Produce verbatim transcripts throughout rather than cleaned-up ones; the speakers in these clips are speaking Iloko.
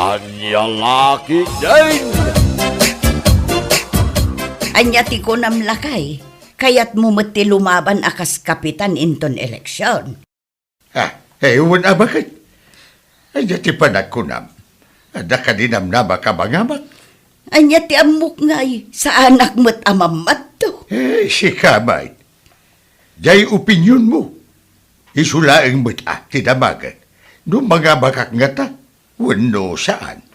Ania la ketdin? Ania ti kunam, lakay? Kayatmo met ti lumaban a kas kapitan inton eleksion? Ah, eh, wen a baket. Ania ti panagkunam? Adda kadi namnama a mangabak? Ania ti ammok ngay? Saanak met a mammadto. Eh, sika met. Diay opinionmo. Isu laeng met a ti damagek no mangabakak ngata wenno saan.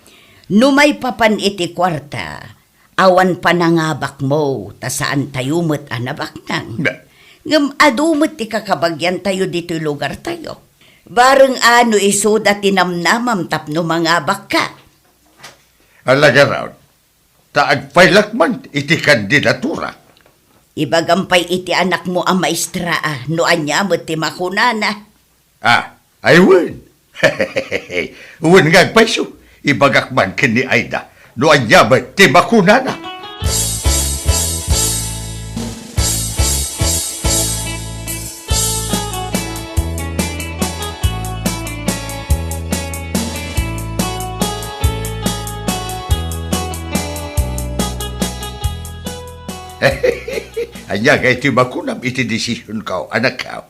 No maipapan iti kuarta, awan panangabakmo ta saantayo met a nabaknang. Na- Ngem adu met ti kakabagiantayo ditoy lugartayo. Bareng a no isuda ti namnamam tapno mangabakka. Ala ngarud, ta agpaylak man iti kandidatura. Ibagam pay iti anakmo a maestra a no ania met ti makunana. Ah, ay wen. Wen nga agpayso, ibagak man ken ni Aida no ania met ti makunana. Ania ngay ti makunam iti desisionko, anakko?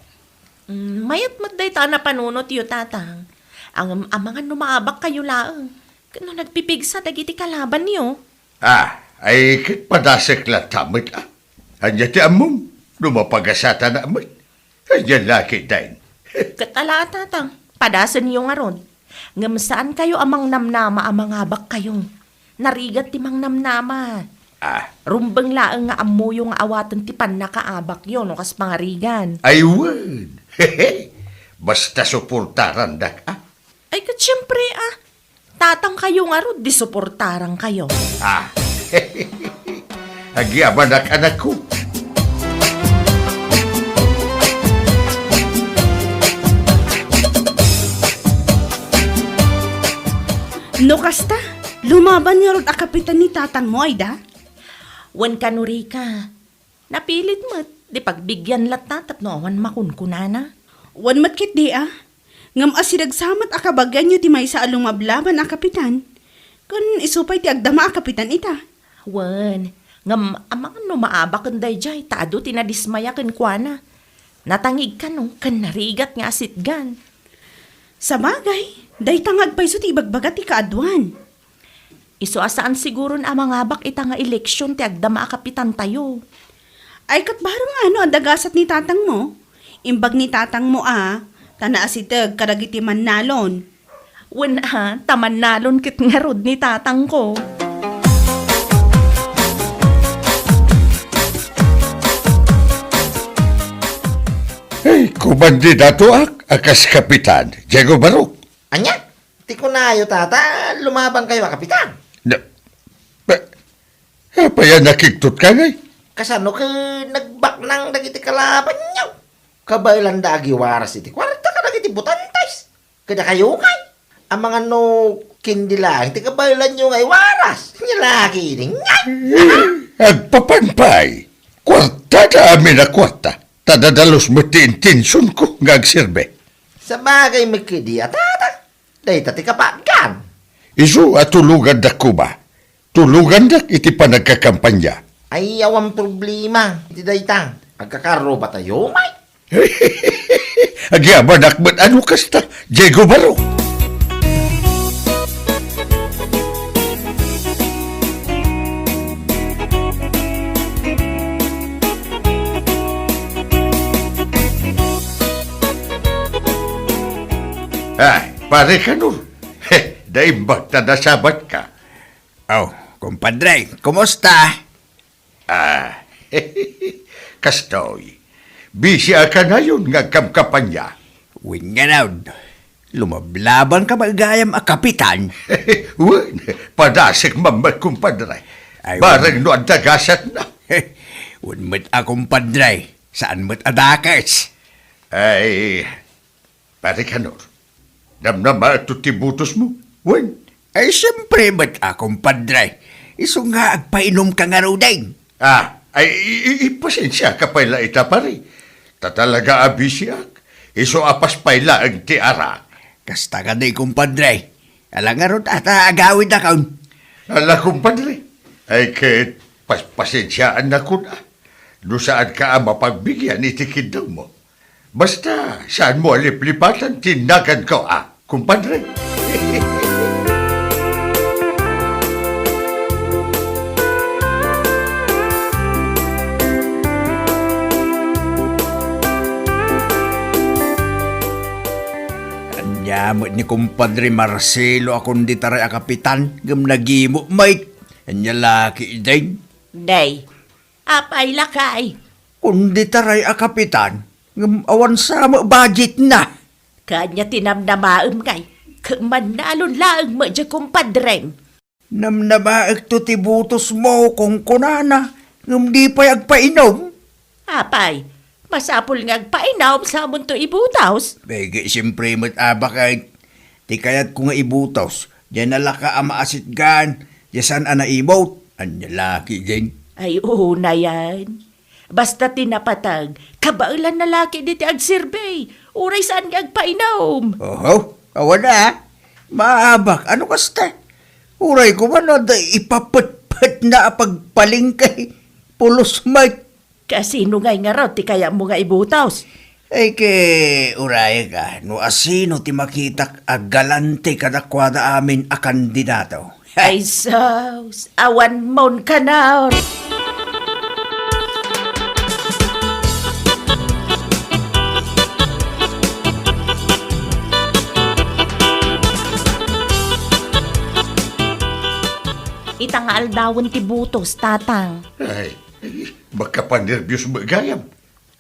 Mm, mayat met dayta a napanunotyo, Tatang. Ngem amangan no maabakkayo laeng, ken no nagpipigsa dagiti kalabanyo. Ah, ay ket padasek latta met, ah. Ania ti ammom no mapagasatanak met? Ania la ketdin? Ket ala, Tatang, padasenyo ngarud. Ngem saankayo a mangnamnama a mangabakkayo. Narigat ti mangnamnama. Ah. Rumbeng laeng nga ammoyo nga awaten ti pannakaabakyo no kas pangarigan. Ay wen. Basta suportarandak, ah. Ay, ket siempre, ah. Tatangkayo ngarud, di suportarankayo. Ah. Agyamanak, anakko. No kasta, lumaban ngarud a kapitan ni tatangmo, Aida? Wen kano, Rica. Napilit met, di pagbigian latta tapno awan makunkunana. Wen met ketdi a. Ngem asideg sa met a kabagianyo ti maysa a lumablaban a kapitan. Ken isu pay ti agdama a kapitan ita. Wen, ngem amangan no maabaken daydiay ta adu ti nadismaya kenkuana. Natangig kano ken narigat nga asitgan. Sabagay, dayta nga agpayso ti ibagbaga ti kaaduan. Isu a saan siguron a mangabak ita nga eleksion ti agdama a kapitantayo. Ay, ket bareng a no adda gasat ni tatangmo? Imbag ni tatangmo a, ta naasiteg kadagiti mannalon. Wen a, ta mannalon ket ngarud ni tatangko. Ay, kumandidatoak a kas kapitan, Diego Barok. Ania? Ti kunayo, tata, lumabankayo a kapitan? Na, pa, apay a nakigtotka ngay? Kasano ket nagbaknang dagiti kalabanyo? Kabaelanda agiwaras iti kuarta kadagiti botantes. Kadakayo kay? Amangan no ketdi laeng ti kabaelanyo nga iwaras. Nia la ketdin ngay? Eh, agpapan pay. Kuartada amin a kuarta. Ta dadalus met ti intensionko nga agserbi. Sabagay met ketdi a, tata. Dayta ti kapagan. Isu a tulogandak koma. Tulogandak iti panagkakampanya. Ay, awan problema iti dayta. Agkakarrubatayo met. Agyamanak met a no kasta, Diego Barok. Ay, pare Kanor. He, naimbag ta nasabatka. Oh, kumpadre, kumusta? Ah, kastoy. Busy a kanayon nga agkamkampanya. Wen ngarud, lumablabanka met gayam a kapitan. Wen, padasek man met, kumpadre. Ay, wen. Bareng no adda gasatna. Wen met a, kumpadre, saan met a dakes. Ay, Pare Kanor, namnamaekto ti butosmo, wen? Ay, siempre met a, kumpadre. Isu nga agpainumka ngaruden. Ah, ay, i-, i-, ipasensiaka pay la ita, pare. Ta talaga a busyak. Isu a pas pay laeng ti arak. Kasta kadi, kumpadre. Ala ngarud, ata agawidakon. Ala, kumpadre. Ay, ket pas-, pasensiaannakon, a. No saanka a mapagbigian iti kiddawmo. Basta, saanmo a liplipatan ti naganko, a, kumpadre. Ania met ni kumpadre Marcelo a kundi taray a kapitan, ngem nagimo met. Ania la ketdin? Nay, apay lakay? Kundi taray a kapitan, ngem awan sa met budgetna. Kaanya ti namnamaem, ngay? Ket mannalon laeng met diay kumpadrem. Namnamaekto ti butosmo, kunkunana, ngem di pay agpainum. Apay, masapul nga agpainum sa amonto ibutos? Bege, siempre met, a, baket. Ti kayatko nga ibutos, diay nalaka a maasitgan, diay saan a naibut. Ania la ketdin? Ay, unayen. Basta ti napateg, kabaelanna la ketdi ti agserbi, uray saan nga agpainum. Oho, awan a. Maabak, ano kasta? Uray koma no adda ipapetpetna a pagpalengke, pulos met. Kasino ngay ngarud ti kayatmo nga ibutos? Ay, ket urayek a, no asino ti makitak a galante kadakuada amin a kandidato. Ay, sus! Awan mon kanor! Ita nga aldawen ti butos, Tatang. Ay, ay, makapanerbios met gayam.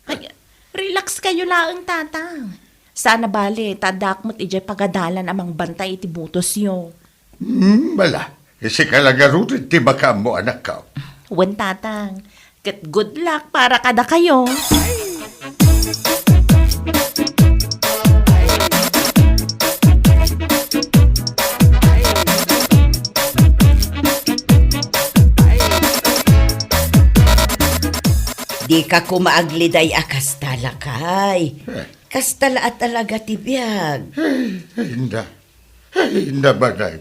Ay, relax kayo laeng, Tatang. Saan a bale, ta addaak met idiay pagadalan a mangbantay iti butosyo. Hmm, ala, sika la ngaruden ti makaammo, anakko. Wen, Tatang. Ket good luck para kadakayo. Dika koma agliday a kasta, lakay. Eh. Kasta la a talaga ti biag. Ay, ay, inda. Ay, inda, manay.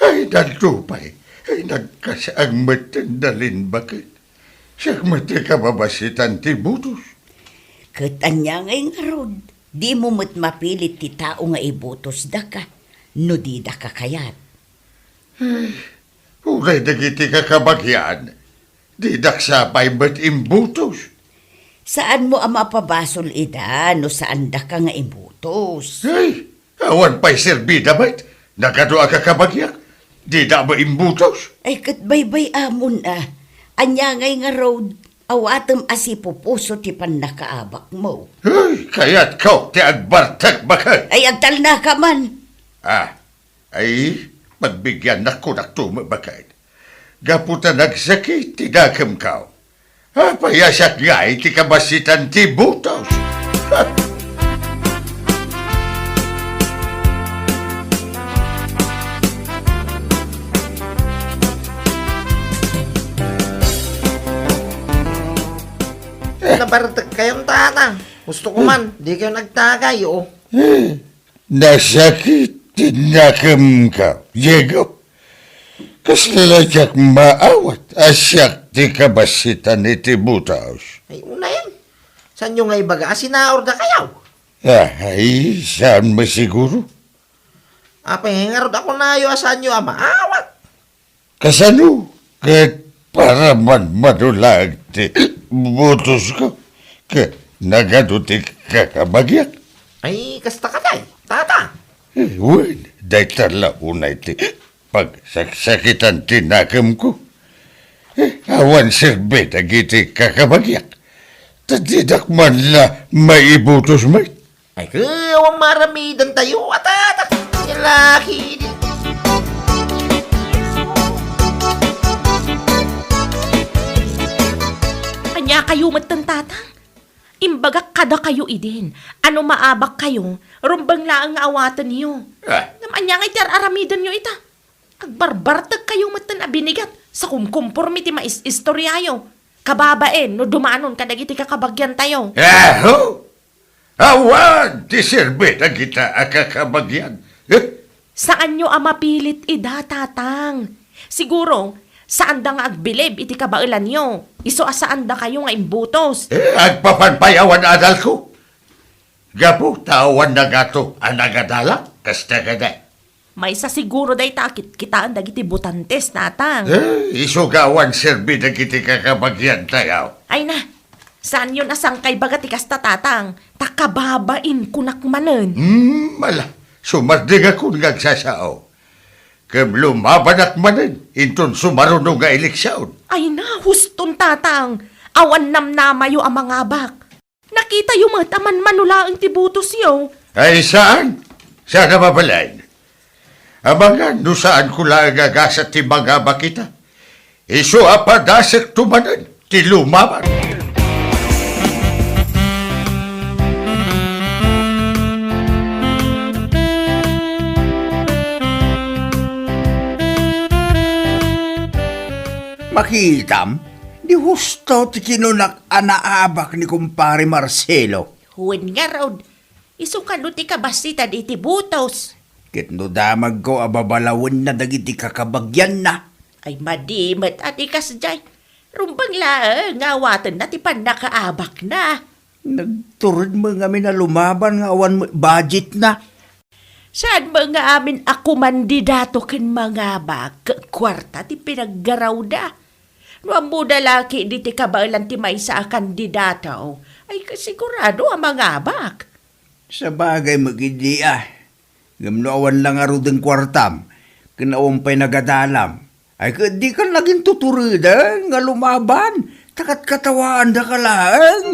Ay, danto pay. Ay, nagkasaag met ti nalimbakek. Siak met ti kababasitan ti butos. Ket ania ngay ngarud, dimo met mapilit ti tao nga ibutosdaka no didaka kayat. Ay, uray dagiti kakabagian, didak sapay met imbutos. Saanmo a mapabasol ida no saandaka nga imbutos. Ay, awan pay serbida met, nagadu a kakabagiak, dida met imbutos. Ay, ket baybay-amon a. Ania ngay ngarud, awatem a sipupuso ti pannakaabakmo. Ay, kayatko ti agbartek, baket. Ay, agtalnaka man. Ah, Ay, pagbigiannak kunakto met, baket. Gapu ta nagsakit ti dakemko. Apay a siak ngay ti kabasitan ti butos? Nabartek kayon, Tatang. Gusto ko man, di kayo nagtagay, o. Nasakit ti nakemko, Diego. Kasla diak maawat a siak ti kabasitan iti butos. Ay, unayen. Saanyo nga ibaga a sinaurdakayo? Ay, saan masiguro? Apay nga ngarud a kunayo a saanyo a maawat? Kasano ket para manmano laeng ti butosko ket nagadu ti kakabagiak? Ay, kasta kadi, Tata. Eh, wen, dayta la unay ti pagsaksakitan ti nakemko. Eh, awan serbi dagiti kakabagiak. Ta didak man la maibutos met. Ay, awan maaramidantayo, a, Tata. Ti laki idi. Ania kayo metten, Tatang? Imbagak kadakayo idin, a no maabak kayo, rumbeng laeng nga awatenyo. Ah. Ngem ania ngay ti ar-aramidenyo ita? Agbarbartek kayo metten a binigat sa kumkumpormi ti mais-istoryayo. Kababain no dumanon kadagiti kakabagiantayo. Aho! Awan ti serbi dagita a kakabagian. Eh, Saanyo a mapilit ida, Tatang. Siguro, saanda nga agbilib iti kabaelanyo. Isu a saandakayo nga imbutos. Eh, agpapan pay awan adalko. Gapu ta awan nangato a nangadalan, kasta kadi. Maysa siguro dayta a kitkitaen dagiti botantes, Tatang. Eh, isu nga awan serbi dagiti kakabagiantayo. Ay na, saanyon a sangkay baga ti kasta, Tatang, ta kababain kunak manen. Hmm, ala, sumardengakon nga agsasao. Ket lumabanak manen inton sumaruno nga eleksion. Ay na, huston, Tatang. Awan namnamayo a mangabak. Nakitayo met a manmano laeng ti butosyo. Ay, saan? Saan a mabalin? Amangan no saanko laeng a gasat ti mangabak ita. Isu a padasekto manen ti lumaban. Makitam, di husto ti kinunak a naabak ni kumpare Marcelo. Wen ngarud, isu kano ti kabassitan iti butos. Ket no damagko a babalawenna dagiti kakabagianna. Ay, madi met a di kasdiay. Rumbeng laeng nga awatenna ti pannakaabakna. Nagtured met ngamin a lumaban nga awan met budgetna. Saan met nga amin a kumandidato ken mangabak, ket kuarta ti pinaggarawda. No ammoda la ketdi ti kabaelan ti maysa a kandidato, ay, sigurado a mangabak. Sabagay met ketdi a. Ngem no awan la ngaruden kuartam, ken awan pay nagadalam, ay, ket dika nagintutureden nga lumaban, ta katkatawaandaka laeng.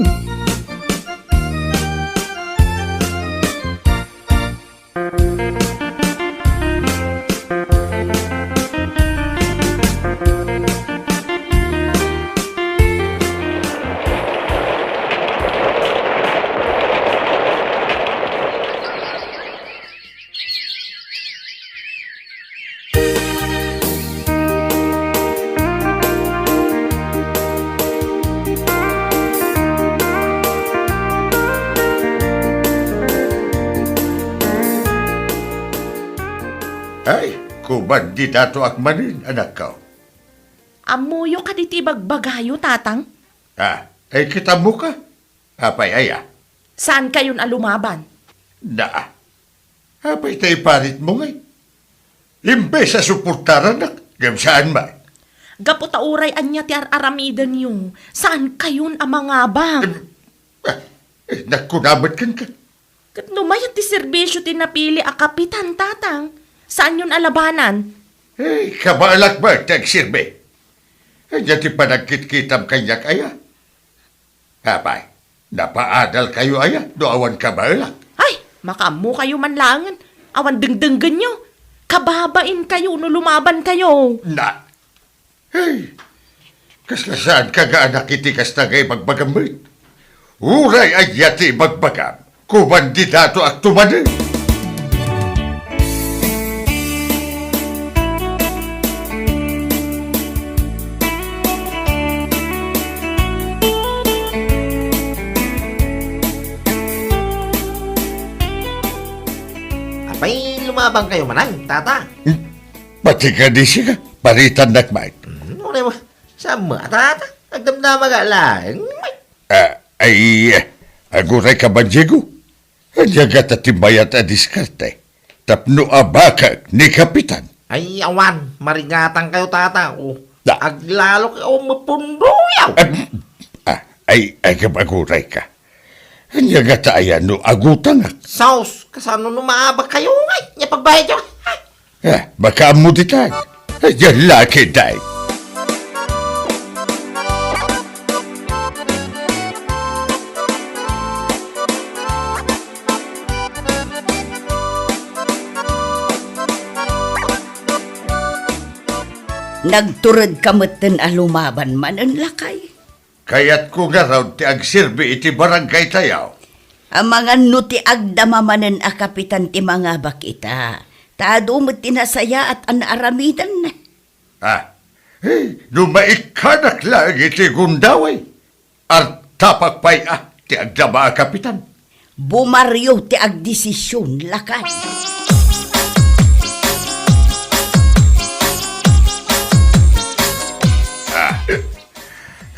Ay, kumandidato ak manen, anakko. Ammoyo kadi ti ibagbagayo, Tatang? Ah, ay, ket ammoka? Apay aya? Saankayon a lumaban? Naa. Apay ta iparitmo ngay? Imbes a suportaranak, ngem saan met. Gapu ta uray ania ti ar-aramidenyo, saankayon a mangabak. Em, ah, eh, nagkuna met kenka. Ket no mayat ti serbisio ti napili a kapitan, Tatang, saanyon a labanan? Eh, kabaelak met ti agserbi. Ania ti panagkitkitam kaniak aya? Apay, napaadalkayo aya no awan kabaelak? Ay, makaammokayo man laengen. Awan dengdenggenyo. Kababainkayo no lumabankayo. Na, hey, kasla saanka nga anak iti kasta nga ibagbagam met? Uray ania ti ibagbagam, kumandidato ak tumanen. Apay, lumabankayo manen, Tata? Hmm? Pati kadi sika, paritannak met. Hmm, uray mo. Saan mo, Tata? Agdamdama ka laeng. Ah, ay, agurayka man, Diego. Ania ngata ti mayat a diskarte tapno abakek ni Kapitan? Ay, awan. Marigatangkayo, Tata. O, Da. Aglalok, o, mapundoyaw. Em, ah, ay, ay, agurayka. Ania ngata aya no agutangak? Sus, kasano no maabakkayo, ay, nia pagbayadyo? Eh, makaammo ditan. Ania la ketdi. Nagturedka metten a lumaban manen, lakay? Kayatko ngarud ti agserbi iti barangaytayo. Amangan no ti agdama manen a kapitan ti mangabak ita, ta adu met ti nasayaat a naaramidan. Ah, eh, no maikkanak laeng iti gundaway, artapak pay a ti agdama a kapitan. Bumario ti agdesision, lakay.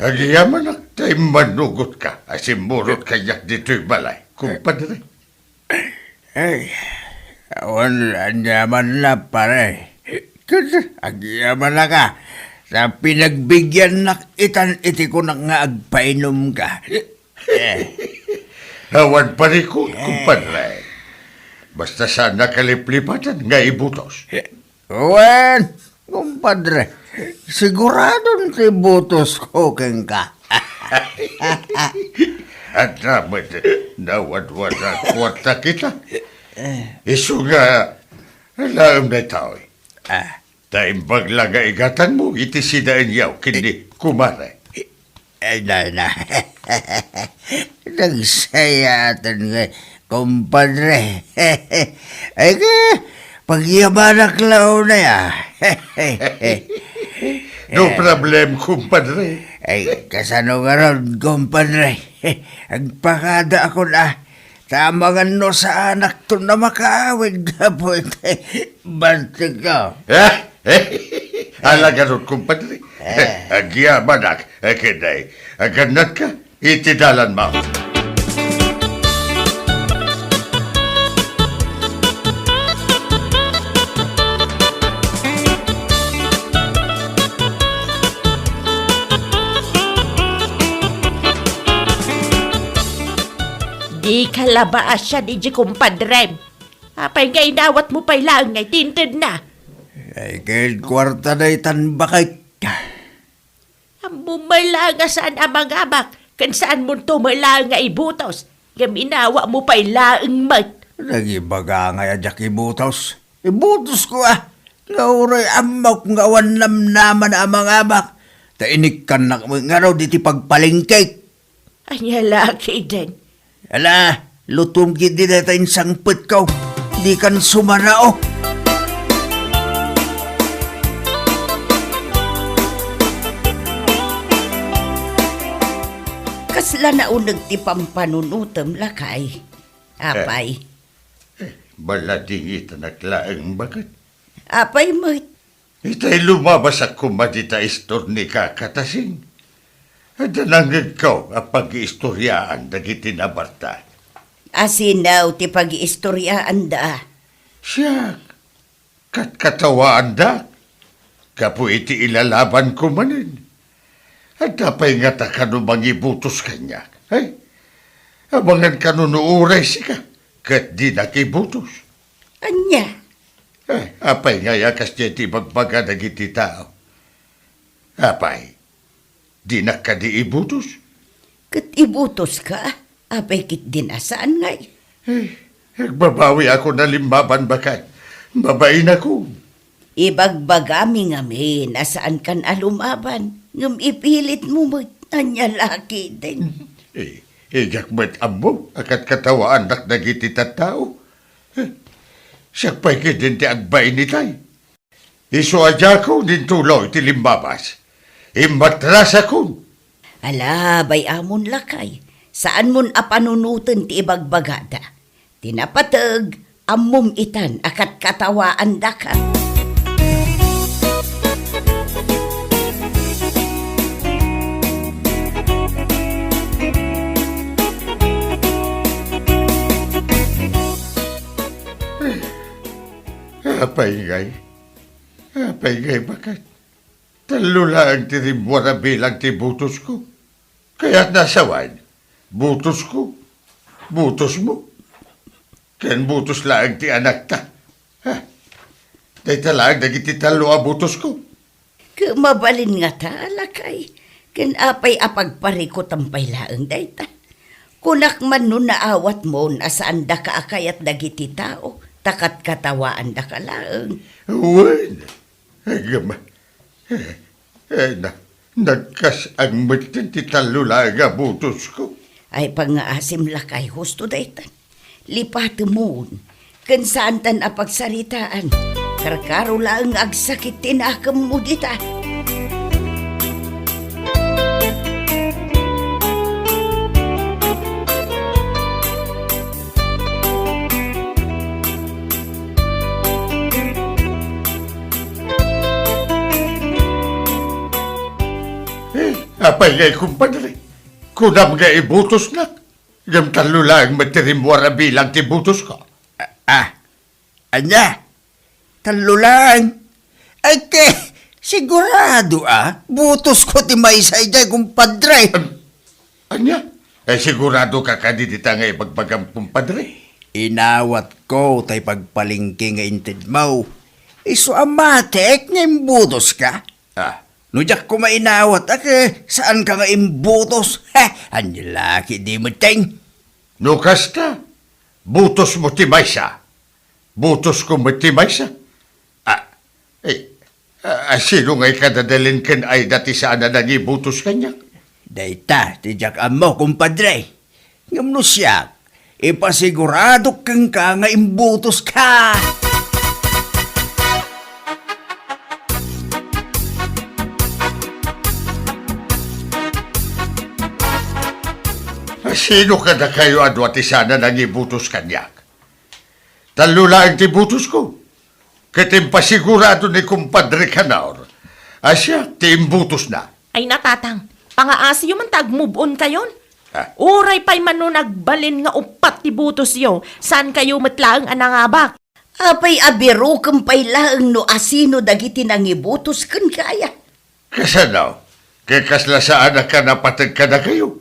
Agyamanak ta immanugotka a simmurot kaniak ditoy balay, kumpadre. Ay, awan aniaman la, pare. Ket agyamanaka, ta pinagbigiannak itan iti kunak nga agpainumka. Eh. Awan parikut, kumpadre. Basta saan a kaliplipatan nga ibutos. Wen, kumpadre, siguradon ti butosko kenka. Adda met nawadwad a kuarta kita. Isu nga, laem daytoy. Ah. Ta imbag la nga igatangmo iti sinaenyaw ken ni kumare. Ay, na, na. Nagsayaatan nga, kumpadre. Ay, ka, pagyamanak la unay, ah. No problem, kumpadre. Ay, kasano ngarud, kumpadre? Agpakada akon, ah. Ta amangan no saanakton a makaawid gapu iti bantegko. Eh? Eh? Ala ngarud, kumpadre. Eh. Agyamanak, eh, ket ay, agannatka iti dalanmo. Dika la maasian idiay kumpadrem. Apay nga inawatmo pay laeng nga itintedna? Ay, ket kuarta daytan, baket. Ammom met laeng a saan a mangabak, ken saanmonto met laeng nga ibutos, ngem inawatmo pay laeng met. Nagibaga nga diak ibutos. Ibutosko, a, nga uray ammok nga awan namnama a mangabak, ta inikkannak met ngarud iti pagpalengkek. Ania la ketdin? Ala, lutom ketdi dayta insangpetko. Dikan sumarao. Kasla nauneg ti pampanunotem, lakay. Apay? Eh, eh, baladingitanak laeng, baket. Apay met? Itay lumabasak koma dita istor ni Kaka Tasing. Adda nangngegko a pagiistoriaan dagiti nabarta. Asino ti pagiistoriaanda? Siak, katkatawaandak gapu iti ilalabanko manen. Adda pay ngata kano mangibutos kaniak? Ay, amangan kano no uray sika ket dinak ibutos. Ania? Eh, apay ngay a kasdiay ti ibagbaga dagiti tao? Apay, dinak kadi ibutos? Ket ibutoska, apay ketdin a saan ngay? Eh, agbabawiakon a limmaban, baket. Babainakon. Ibagbagami ngamin a saankan a lumaban, ngem ipilitmo met. Ania la ketdin? Eh, diak met ammo a katkatawaandak dagiti tattao. Eh, siak pay ketdin ti agbain itay. Isu a diakon intuloy ti limbabas. Immatrasakon. Ala, bay-amon, lakay. Saanmon a panunoten ti ibagbagada. Ti napateg, ammom itan a katkatawaandaka. Apay ngay? Apay ngay, baket? Tallo laeng ti rimmuar a bilang ti butosko. Kayatna a sawen, butosko, butosmo, ken butos laeng ti anakta. Ha? Dayta laeng dagiti tallo a butosko. Ket mabalin ngata, lakay, ken apay a pagparikutam pay laeng dayta? Kunak man no naawatmon a saandaka a kayat dagiti tao, ta katkatawaandaka laeng. Wen, agama. Eh, eh, na, nagkas-ang met ti tallo laeng a butosko. Ay, pangngaasim, lakay, husto dayta. Lipatemon, ken saantan a pagsaritaan. Karkaro laeng nga agsakit ti nakemmo dita. Eh, Apay ngay, kumpadre? Kunam nga ibutosnak, ngem tallo laeng met ti rimmuar a bilang ti butosko. Ah, ah, ania? Tallo laeng? Ay, ke, sigurado, ah, butosko ti maysa idiay, kumpadre. Am, ania? Eh, sigurado ka kadi dita nga ibagbagam, kumpadre? Inawatko tay pagpalengke nga intedmo. Isu a matik nga imbutoska. Ah. No diak koma inawat, a, ke, saanka nga imbutos? He, ania la ketdi metten? No kasta, butosmo ti maysa. Butosko met ti maysa. Ah, eh, ah, sino ngay kadadalin ken Aida ti saan a nangibutos kaniak? Dayta ti diak ammo, kumpadre. Ngem no siak, ipasiguradok kenka nga imbutoska. Sino kadakayo a dua ti saan a nangibutos kaniak? Tallo laeng ti butosko. Ket impasigurado ni kumpadre Canor a siak ti imbutosna. Ay na, Tatang, pangaasiyo man ta agmove-on kayon. Ah. Uray pay man no nagbalin nga uppat ti butosyo, saankayo met laeng a nangabak. Apay a birokem pay laeng no asino dagiti nangibutos kenka aya? Kasano? Ket kasla saanak a napateg kadakayo?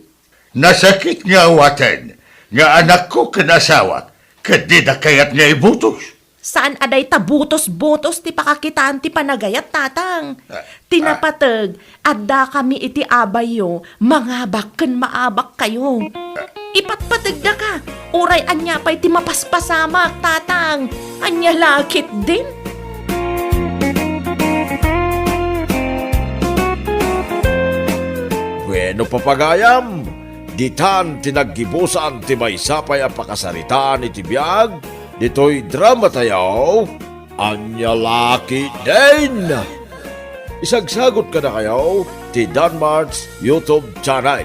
Nasakit nga awaten nga anakko ken asawak ket dida kayat nga ibutos. Saan a dayta butos-butos ti pakakitaan ti panagayat, Tatang. Ah, ti ah. Napateg, addakami iti abayyo, mangabak ken maabakkayo. Ipatpategdaka, uray ania pay ti mapaspasamak, Tatang. Ania la ketdin? Bueno, papagayam, ditan ti naggibusan ti maysa pay a pakasaritaan iti biag ditoy dramatayo, Ania la ketdin? Isagsagut kadakayo ti Danmart's YouTube channel.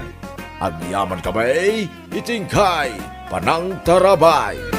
Agyamankami iti inkay panangtarabay.